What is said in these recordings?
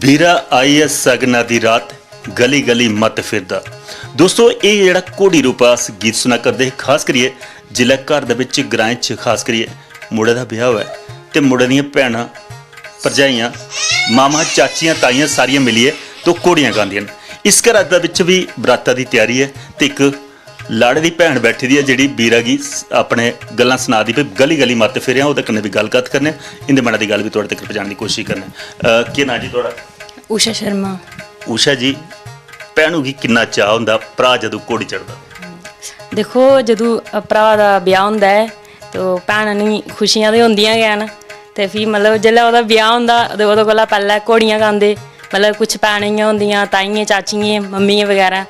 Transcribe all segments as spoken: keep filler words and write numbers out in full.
बीरा आई ऐ सगना दी रात, गली गली मत फिरदा। दोस्तो, एह् जेह्ड़ा घोड़ी रूपा अस गीत सुना करदे हे, खास करियै जिसलै घर दे बिच, ग्राएं च, खास करियै मुड़े दा ब्याह होऐ ते मुड़े दियां भैनां, भरजाइयां, मामा, चाचियां, ताइयां सारियां मिलियै तो घोड़ियां गांदियां न। इस घरा दे बिच बी बराता दी त्यारी ऐ ते इक लाड़े दी भैन बैठी दी ऐ, जेह्ड़ी बीरा गी स-, अपने गल्लां सना दी, भाई गली गली मत फिरेआं, ओह्दे कन्नै बी गल्ल कत्थ करने आं, इं'दे मनै दी गल्ल बी थुआढ़े तक पजाने दी कोशश करने आं। अ, केह् नांऽ जी थुआढ़ा? उषा शर्मा। उषा जी, भैनू गी किन्ना चाऽ होंदा भ्राऽ जदूं घोड़ी चढ़दा? दिक्खो, जदूं भ्राऽ दा ब्याह् होंदा ऐ ते ओह् भैन आह्ली खुशियां ते होंदियां गै न। ते फ्ही मतलब जेल्लै ओह्दा ब्याह् होंदा ते ओह्दे कोला पैह्लें घोड़ियां गांदे, मतलब कुछ भैनां इ'यां होंदियां, ताइयें, चाचियें, मम्मियें बगैरा।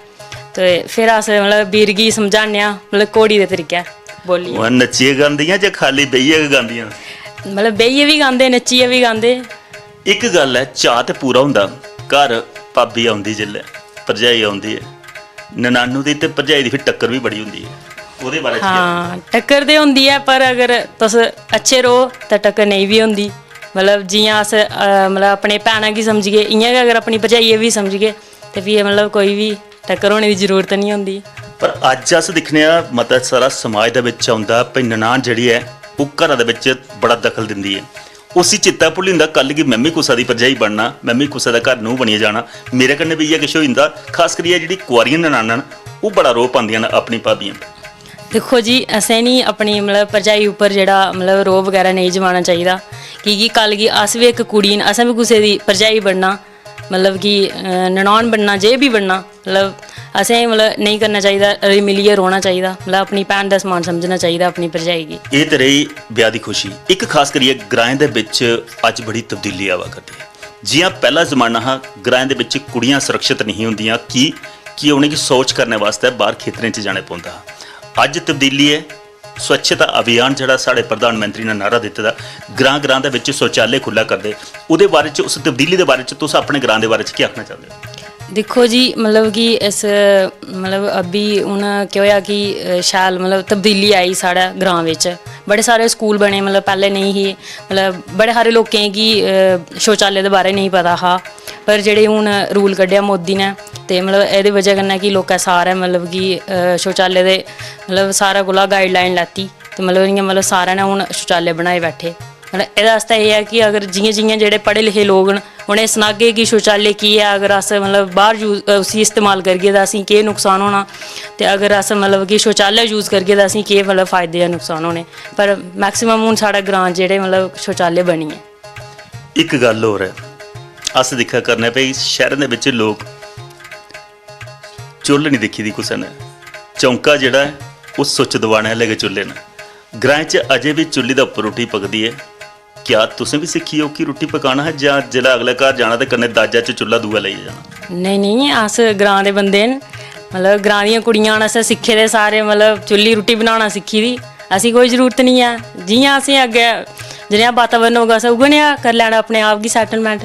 ते फिर अस मतलब बीर गी समझाने आं, मतलब घोड़ी दे तरीकै बोलियै। ओह् नच्चियै गांदियां जां खाल्ली बेहियै गै गांदियां? मतलब बेहियै बी गांदे, नच्चियै बी गांदे। इक गल्ल ऐ, चाऽ ते पूरा होंदा, घर भाबी औंदी जिसलै, भरजाई औंदी ऐ, ननानू दी ते भरजाई दी फिर टक्कर बी बड़ी होंदी ऐ, ओह्दे बारे च केह् आखना? हां, टक्कर ते होंदी ऐ, पर अगर तुस अच्छे र'वो तां टक्कर नेईं बी होंदी। मतलब जि'यां अस, अ, मतलब अपने भैनां गी समझगे, इ'यां गै अगर अपनी भरजाइयै गी बी समझगे ते फ्ही मतलब कोई बी टक्कर होने दी जरूरत निं होंदी। पर अज्ज अस दिक्खने आं, मता सारा समाज दे बिच औंदा भई ननान जेह्ड़ी ऐ, ओह् घरा दे बिच बड़ा दखल दिंदी ऐ। उसी चित्ता भुल्ली जंदा, "कल गी में बी कुसै दी भरजाई बनना, में बी कुसै दे घर नूंह् बनियै जाना, मेरे कन्नै बी इ'यै किश होई जंदा।" खास करियै जेह्ड़ी कुआरियां ननानां न, ओह् बड़ा रोह् पांदियां न अपनी भाबियें पर। दिक्खो जी, असें निं अपनी मतलब भरजाई उप्पर जेह्ड़ा मतलब रोह् बगैरा नेईं जमाना चाहिदा, की कि कल गी अस बी इक कुड़ी न, असें बी कुसै दी भरजाई बनना, मतलब कि, अ, ननान बनना, जे बी बनना, मतलब असें मतलब नेईं करना चाहिदा, रली मिलियै रौह्ना चाहिदा, मतलब अपनी भैन दा समान समझना चाहिदा अपनी भरजाई गी। एह् ते रेही ब्याह् दी खुशी। इक खास करियै ग्राएं दे बिच अज्ज बड़ी तब्दीली आवा करदी ऐ। जि'यां पैह्ला जमाना हा, ग्राएं दे बिच कुड़ियां सुरक्षत नेईं होंदियां, की कि उ'नेंगी शौच करने बास्तै बाह्र खेतरें च जाने पौंदा हा। अज्ज तब्दीली ऐ, स्वच्छता अभियान जेह्ड़ा साढ़े प्रधानमंत्री ने नारा दित्ते दा, ग्रां ग्रां दे बिच शौचालय खु'ल्ला करदे, ओह्दे बारे च, उस तब्दीली दे बारे च तुस अपने ग्रां दे बारे च केह् आखना चांह्दे ओ? दिक्खो जी, मतलब कि इस, मतलब अभी हून केह् होएआ कि, अ, शैल मतलब तब्दीली आई साढ़े ग्रां बिच। बड़े सारे स्कूल बने, मतलब पैह्लें नेईं ही, मतलब बड़े हारे लोकें गी, अ, शौचालय दे बारे नेईं पता हा, पर जेह्ड़े हून रूल कड्ढेआ मोदी ने, ते मतलब एह्दी बजह कन्नै कि लोकें सारें मतलब कि, अ, शौचालय दे मतलब सारें कोला गाइडलाइन लैती, ते मतलब इ'यां मतलब सारें ने हून शौचालय बनाए बैठे। मतलब एह्दे आस्तै एह् ऐ कि अगर जि'यां जि'यां जेह्ड़े पढ़े लिखे लोक न, उ'नें सनागे कि शौचालय केह् ऐ, अगर अस मतलब बाह्र यूज, अ, उसी इस्तेमाल करगे तां असेंगी केह् नुकसान होना, ते अगर अस मतलब कि शौचालय यूज करगे तां असेंगी केह् मतलब फायदे जां नुकसान होने। पर मैक्सिमम हून साढ़ा ग्रांऽ च जेह्ड़े मतलब शौचालय बनी गे। इक गल्ल होर ऐ, अस दिक्खा करने भई शैह्रें दे बिच्च लोक चु'ल्ल निं दिक्खी दी कुसै ने। चौंका जेह्ड़ा ऐ, ओह् सुच्च दबाने आह्ले गै चु'ल्ले न। ग्राएं च अजें बी चु'ल्ली दे उप्पर रुट्टी पकदी ऐ। क्या तुसें बी सिक्खी औखी रुट्टी पकाना हा, जां जिसलै अगले घर जाना ते कन्नै दाजा च चु'ल्ला दूआ लेइयै जाना? नेईं, नेईं, अस ग्रां दे बंदे न, मतलब ग्रां दियां कुड़ियां न, असें सिक्खे दे सारे, मतलब चु'ल्ली रुट्टी बनाना सिक्खी दी, असें कोई जरूरत निं ऐ। जि'यां असें अग्गें जनेहा वातावरण होगा, असें उ'ऐ नेहा करी लैना अपने आप गी सैटलमैंट।